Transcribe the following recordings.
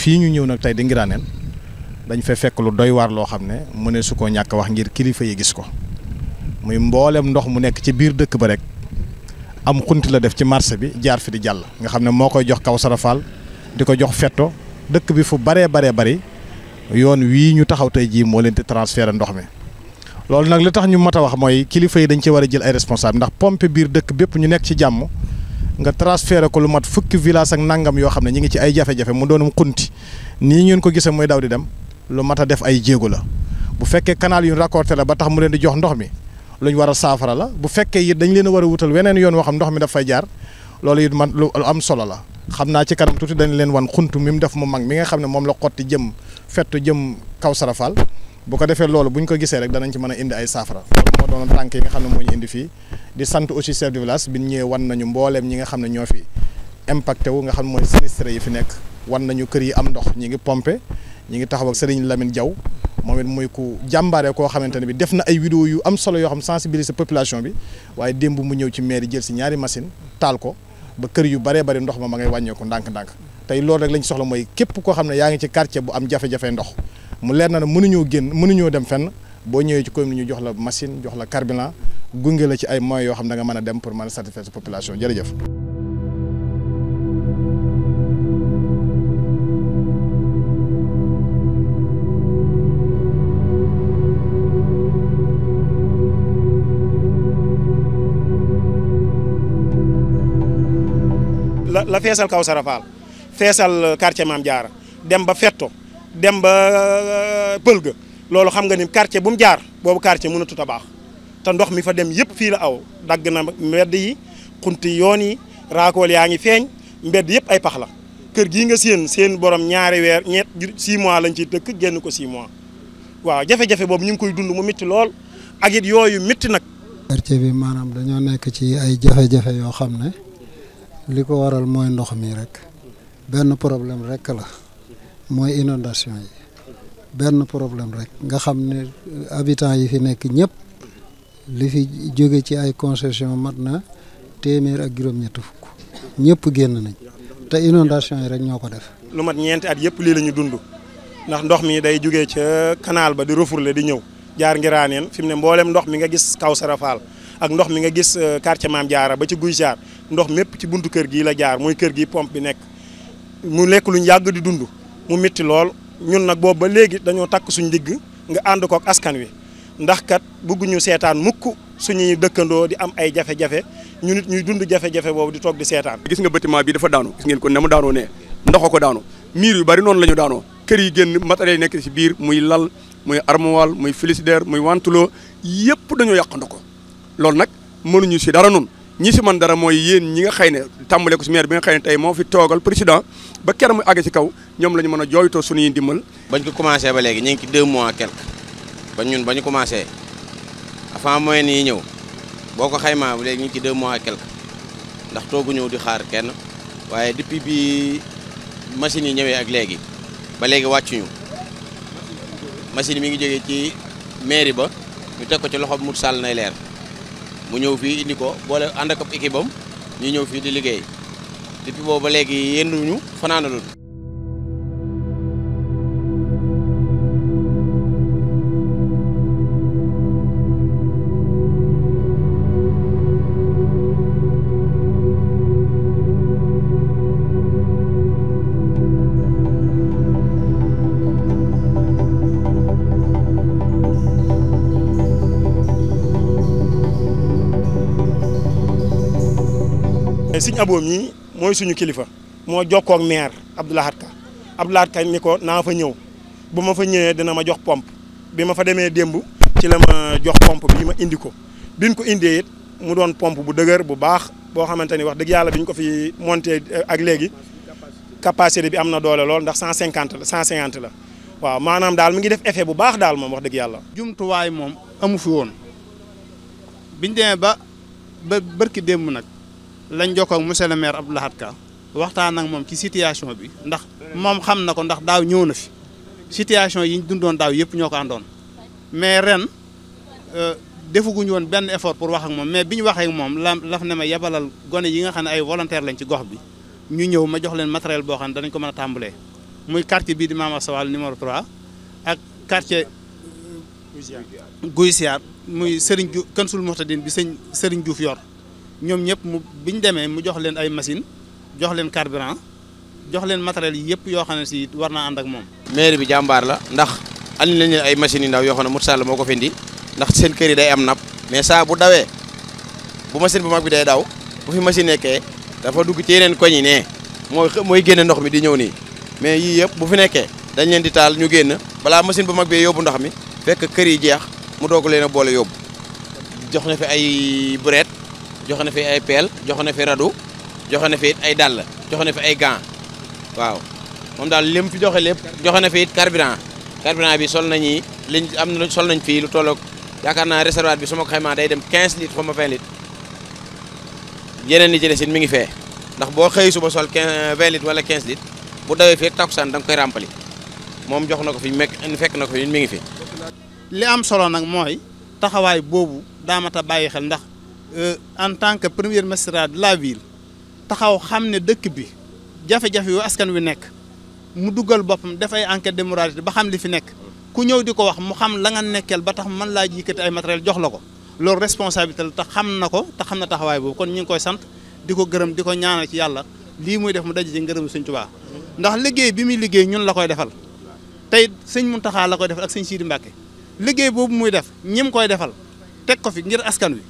fii ñu ñëw nag tey di Nguiranéne dañ fay fekk lu doy waar loo xam ne mu ne su ko ñàkk wax ngir kilifa yi gis ko muy mboolem ndox mu nekk ci biir dëkk ba rek am xunti la def ci marché bi jaar fi di jàll nga xam ne moo koy jox Kawsara Fall di ko jox Fetto dëkk bi fu baree bari yoon wii ñu taxaw tey jii moo leen di transférer ndox mi loolu nag li tax ñu mat a wax mooy kilifa yi dañ ci war a jël ay responsable ndax pompe biir dëkk bépp ñu nekk ci jàmm nga transféré ko lu mat fukki village ak nangam yoo xam ne ñi ngi ci ay jafe-jafe mu doonum xunti nii ngeen ko gisee mooy daw di dem lu mat a def ay jéego la bu fekkee canal yu raccordé la ba tax mu leen di jox ndox mi luñ war a saafara la bu fekkee it dañ leen a war a wutal weneen yoon woo xam ndox mi daf fay jaar loolu it man lu am solo la xam naa ci kanam tuuti dañ leen wan xuntu mi mu def mu mag mi nga xam ne moom la xotti jëm Fetto jëm Kawsara Fall bu ko defee loolu buñ ko gisee rek danañ ci mën a indi ay saafara loolu moo doon tànk yi nga xam ne moo ñu indi fii di sant aussi chef de village bi ñu ñëwee wan nañu mbooleem ñi nga xam ne ñoo fi impacté wu nga xam ne mooy sinistré yi fi nekk wan nañu kër yi am ndox ñi ngi pompé ñi ngi taxaw ak Serigne Lamine Diaw moom it muy ku jàmbaare koo xamante ne bi def na ay vidéo yu am solo yoo xam sensibiliser population bi waaye démb mu ñëw ci mairie jël si ñaari machine taal ko ba kër yu baree bari ndox ma ngay wàññeeku ndànk-ndànk tey loolu rek lañ soxla mooy képp koo xam ne yaa ngi ci quartier bu am jafe-jafe ndox mu leer na ne mënuñoo dem fenn boo ñëwee ci commune ñu jox la machine jox la carburant gunge la ci ay moyens yoo xam ne da nga mën a dem pour mën a satisfaire sa population jërëjëf. la feesal Kawsara Fall feesal quartier Mame Diarra dem ba Fetto dem ba Pël ga loolu xam nga ni quartier bu mu jaar boobu quartier mënatut a baax te ndox mi fa dem yëpp fii la aw dagg na mbedd yi xunti yoon yi raakool yaa ngi feeñ mbedd yëpp ay pax la kër gii nga seen borom ñaari weer 6 mois lañ ciy dëkk génn ko 6 mois waaw jafe-jafe boobu ñu ngi koy dund mu métti lool ak it yooyu métti nag. quartier bi maanaam dañoo nekk ci ay jafe-jafe yoo xam ne li ko waral mooy ndox mi rek benn problème rek la mooy inondation yi benn problème rek nga xam ne habitants yi fi nekk ñëpp li fi jóge ci ay concession mat na 100 ak juróom-ñett fukk ñëpp génn nañ te inondation yi rek ñoo ko def. lu mat ñeenti at yëpp lii la ñu dund ndax ndox mi day jógee ca canal ba di refourler di ñëw jaar Nguiranéne fi mu ne mboolem ndox mi nga gis Kawsara Fall ak ndox mi nga gis quartier Mame Diarra ba ci Guy Jaar ndox mépp ci buntu kër gii la jaar muy kër gi pompe bi nekk mu lekk luñ yàgg di dund mu métti lool ñun nag boobu ba léegi dañoo takk suñ digg nga ànd ko ak askan wi ndax kat bëgguñu seetaan mukk suñuy dëkkandoo di am ay jafe-jafe ñu nit ñuy dund jafe-jafe boobu di toog di seetaan. gis nga bâtiment bi dafa daanu gis ngeen ko ne mu daanoo ne ndox ko daanu miir yu bari noonu la ñu daanoo kër yi génn matériel yi nekk ci biir muy lal muy armoire muy frigidaire muy ventilo yëpp dañoo yàqandoo ko loolu nag mënuñu si dara noonu ñi si man dara mooy yéen ñi nga xëy ne tàmbale ko si maire bi nga xëy ne tey moo fi toogal président ba keroog mu àgg si kaw ñoom la ñu mën a jooytoo suñuy ndimbal. bañ ko commencé ba léegi ñu ngi ci 2 mois quelque ba ñun ba ñu commencé avant moyen yi ñëw boo ko xaymaa ba léegi ñu ngi ci 2 mois quelque ndax toogu ñëw di xaar kenn waaye depuis bi machines yi ñëwee ak léegi ba léegi wàccuñu machine mi ngi jógee ci mairie ba ñu teg ko ci loxo Mout Sall nay leer mu ñëw fii indi ko boole ànd ak équipe am ñu ñëw fii di liggéey depuis boobu ba léegi yenduñu fanaanalul. Sëñ Abo mii mooy suñu kilifa moo jokkoo ak maire Abdou Lahad Ka ni ko naa fa ñëw bu ma fa ñëwee dina ma jox pompe bi ma fa demee démb ci la ma jox pompe bi ma indi ko biñ ko indee it mu doon pompe bu dëgër bu baax boo xamante ni wax dëgg yàlla biñ ko fi monté ak léegi capacité bi am na doole lool ndax 150 la waaw maanaam daal mi ngi def effet bu baax daal moom wax dëgg yàlla. jumtuwaay moom amu fi woon biñ demee ba bërki démb nag. lañ jokkoo ak monsieur le maire Abdou Lahad Ka waxtaan ak moom ci situation bi ndax moom xam na ko ndax daaw ñëw na fi situation yi ñu dundoon daaw yëpp ñoo ko àndoon mais ren defuguñu woon benn effort pour wax ak moom mais bi ñu waxee ak moom laf ne ma yebalal gone yi nga xam ne ay volontaire lañ ci gox bi ñu ñëw ma jox leen matériel boo xam ne danañ ko mën a tàmbalee muy quartier bii di Mame Asta Walo numéro 3 ak quartier Guy Siar muy Serigne Diouf Kansul Muhtadin bi Serigne Diouf yor ñoom ñëpp bi ñu demee mu jox leen ay machine jox leen carburant jox leen matériel yi yëpp yoo xam ne si war naa ànd ak moom. mairie bi jàmbaar la ndax andi nañ leen ay machines yu ndaw yoo xam ne Moussa Sall moo ko fi indi ndax seen kër yi day am napp mais saa bu dawee bu machine bu mag bi day daw bu fi machine nekkee dafa dugg ci yeneen koñ yi ne mooy génne ndox mi di ñëw nii mais yii yëpp bu fi nekkee dañ leen di taal ñu génn balaa machine bu mag bi yóbbu ndox mi fekk kër yi jeex mu doog leen a boole yóbbu jox na fi ay brouette jox na fi ay pelle jox na fi radu jox na fi it ay dàll jox na fi ay gants waaw moom daal lim fi joxe lépp joxe na fi it carburant bi sol nañu liñ am na sol nañ fii lu tolloog yaakaar naa réservoir bi su ma ko xaymaa day dem 15 litres fa ma 20 litres yeneen li ci des it mi ngi fee ndax boo xëy suba sol 20 litres wala 15 litres bu dawee fii ak takkusaan da nga koy ràmpali moom jox na ko fi fekk na ko fi mi ngi fi. li am solo nag mooy taxawaay boobu daamata bàyyi xel ndax en tant que premier magistrat de la ville taxaw xam ne dëkk bi jafe-jafe yu askan wi nekk mu duggal boppam def ay enquête de moralité ba xam li fi nekk ku ñëw di ko wax mu xam la nga nekkeel ba tax mën laa yëkkati ay matériel jox la ko loolu responsabilité la te xam na ko te xam na taxawaay boobu kon ñu ngi koy sant di ko gërëm di ko ñaanal ci yàlla lii muy def mu daje ci ngërëm Sëñ Tuubaa ndax liggéey bi muy liggéey ñun la koy defal tey Sëñ Muntaxa la koy defal ak Sëñ Sidi Mbàkke liggéey boobu muy def ñim koy defal teg ko fi ngir askan wi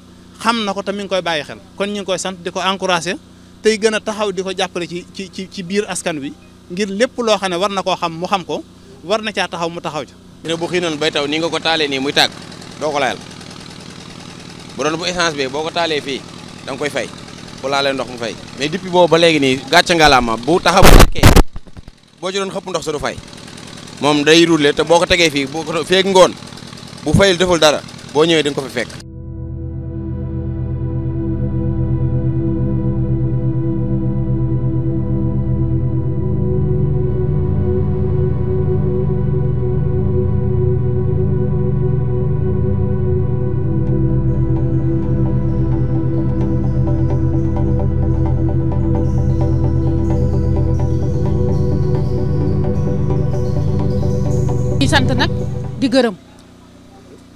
xam na ko te mi ngi koy bàyyi xel kon ñu ngi koy sant di ko encouragé tey gën a taxaw di ko jàppale ci biir askan wi ngir lépp loo xam ne war na koo xam mu xam ko war na caa taxaw mu taxaw ca. ne bu xiinoon bay taw nii nga ko taalee nii muy tàgg doo ko layal bu doon bu essence bi boo ko taalee fii da nga koy fay bu laalee ndox mu fay mais depuis boobu ba léegi nii gàcce ngalaama bu taxaw bu tàkkee boo ci doon xëpp ndox sa du fay moom day rouler te boo ko tegee fii boo ko feeg ngoon bu fayul deful dara boo ñëwee di nga ko fi fekk. di sant nag di gërëm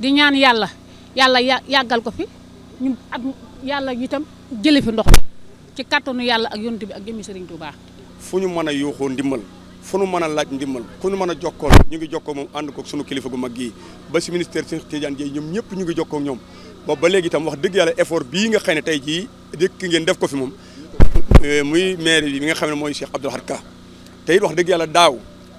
di ñaan yàlla yàggal ko fi ñu ak yàlla itam jële fi ndox mi ci kattanu yàlla ak yonent bi ak jëmmi Serigne Touba. fu ñu mën a yuuxoo ndimbal fu ñu mën a laaj ndimbal ku ñu mën a jokkoon ñu ngi jokkoo moom ànd ko sunu kilifa gu mag gii ba si ministère Cheikh Tidiane Dièye ñoom ñëpp ñu ngi jokkoo ak ñoom boobu ba léegi itam wax dëgg yàlla effort bii nga xam ne tey jii dëkk ngeen def ko fi moom muy maire bi nga xam ne mooy Cheikh Abdou Lahad Ka te it wax dëgg yàlla daaw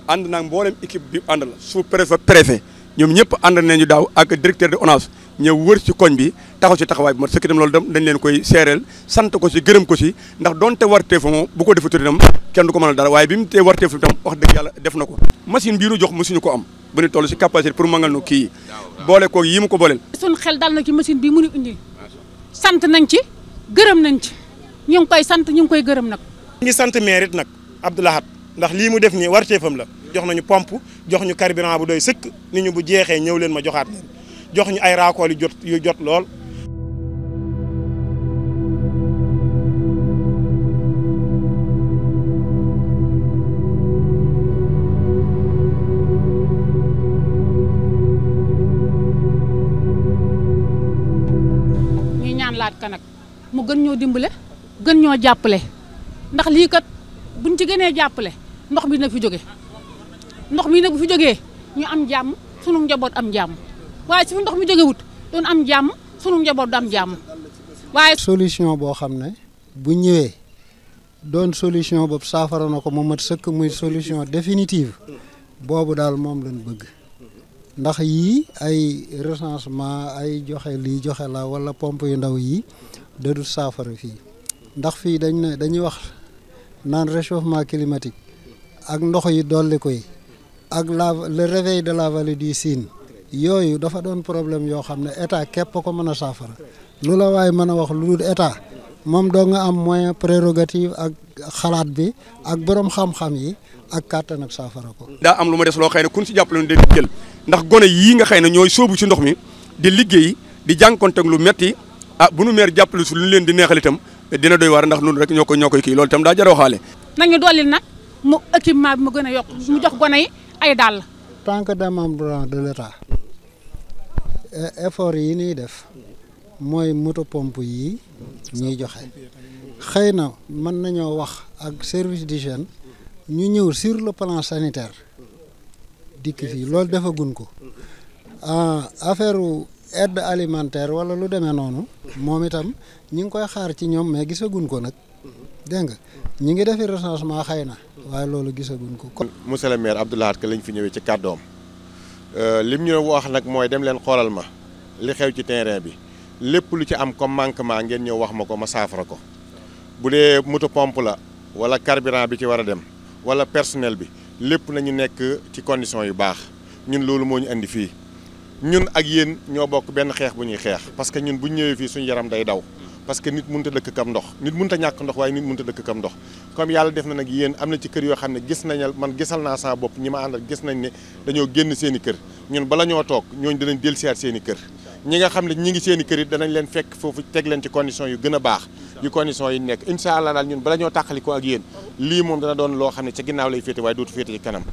ànd naag mboolem équipe bi ànd la sous préfet ñoom ñëpp ànd nañu daaw ak directeur de ONAS ñëw wër ci koñ bi taxaw ci taxawaay bi mat sëkk itam loolu dem dañ leen koy seereel sant ko ci gërëm ko ci ndax doonte wartee fa moom bu ko defee tuuti itam kenn du ko mënal dara waaye bi mu tee wartee fa itam wax dëgg yàlla def na ko machine bii nu jox mosuñu ko am bu ñu toll ci capacité pour mangal nu kii boole ko yi mu ko booleel. suñ xel dal na ci machine bii mu ñu indi sant nañ ci gërëm nañ ci ñu ngi koy sant ñu ngi koy gërëm nag. ñu ngi sant maire it nag Abdou Lahad ndax lii mu def nii warteefam la jox nañu pompe jox ñu carburant bu doy sëkk nit ñu bu jeexee ñëw leen ma joxaat leen jox ñu ay raakool yu jot lool. ñuy ñaan laat ka nag mu gën ñoo dimbale gën ñoo jàppale ndax lii kat buñ ci gënee jàppale ndox bi na fi jóge ndox mi nag bu fi jógee ñu am jàmm sunu njaboot am jàmm waaye su fi ndox mi jóge wut doon am jàmm sunu njaboot du am jàmm waaye. solution boo xam ne bu ñëwee doon solution boobu saafara na ko mu mat sëkk muy solution définitive boobu daal moom lañ bëgg ndax yii ay recensement ay joxe lii joxe la wala pompe yu ndaw yii da du saafara fii ndax fii dañuy wax naan réchauffement climatique ak ndox yi dolli ko yi ak le réveil de la vallée du Sine yooyu dafa doon problème yoo xam ne état képp ko mën a saafara lu la waaye mën a wax lu dul état moom doo nga am moyen prérogative ak xalaat bi ak borom xam-xam yi ak kàttan ak saafara ko. daa am lu ma des loo xëy ne kun si jàppale ñu jël ndax gone yii nga xëy ne ñooy sóobu si ndox mi di liggéey di jànkonteeg lu metti bu nu meer jàppale su lu leen di neexal itam dina doy waar ndax noonu rek ñoo koy kii loolu itam daa jar a waxaale. nañu dolli nag mu équipement bi mu gën a yokk mu jox gone yi ay dàll. tant que démembrement de l'État effort yi ñuy def mooy moto pompe yi ñuy joxe xëy na mën nañoo wax ak service d'hygiène ñu ñëw sur le plan sanitaire dikk fii loolu defagun ko affaire aide alimentaire wala lu demee noonu moom itam ñi ngi koy xaar ci ñoom mais gisagun ko nag dégg nga ñi ngi defi recensement xëy na waaye loolu gisagun ko. monsieur le maire Abdou Lahad Ka lañ fi ñëwee ci kàddoom lim ñu wax nag mooy dem leen xoolal ma li xew ci terrain bi lépp lu ci am comme manquement ngeen ñëw wax ma ko ma saafara ko bu dee moto pompe la wala carburant bi ci war a dem wala personnel bi lépp nañu nekk ci condition yu baax ñun loolu moo ñu andi fii ñun ak yéen ñoo bokk benn xeex bu ñuy xeex parce que ñun bu ñu ñëwee fii suñu yaram day daw parce que nit mënut a dëkk kam ndox nit mënut a ñàkk ndox waaye nit mënut a dëkk kam ndox comme yàlla def na nag yéen am na ci kër yoo xam ne gis nañal man gisal naa sama bopp ñi ma àndal gis nañ ne dañoo génn seen i kër ñun bala ñoo toog ñooñu dinañ dellusiwaat seen i kër ñi nga xam ne ñi ngi seen i kër it danañ leen fekk foofu teg leen ci condition yu gën a baax yu condition yi nekk incha allah daal ñun bala ñoo tàqalikoo ak yéen lii moom dana doon loo xam ne ca ginnaaw lay féete waaye dootu féete ci kanam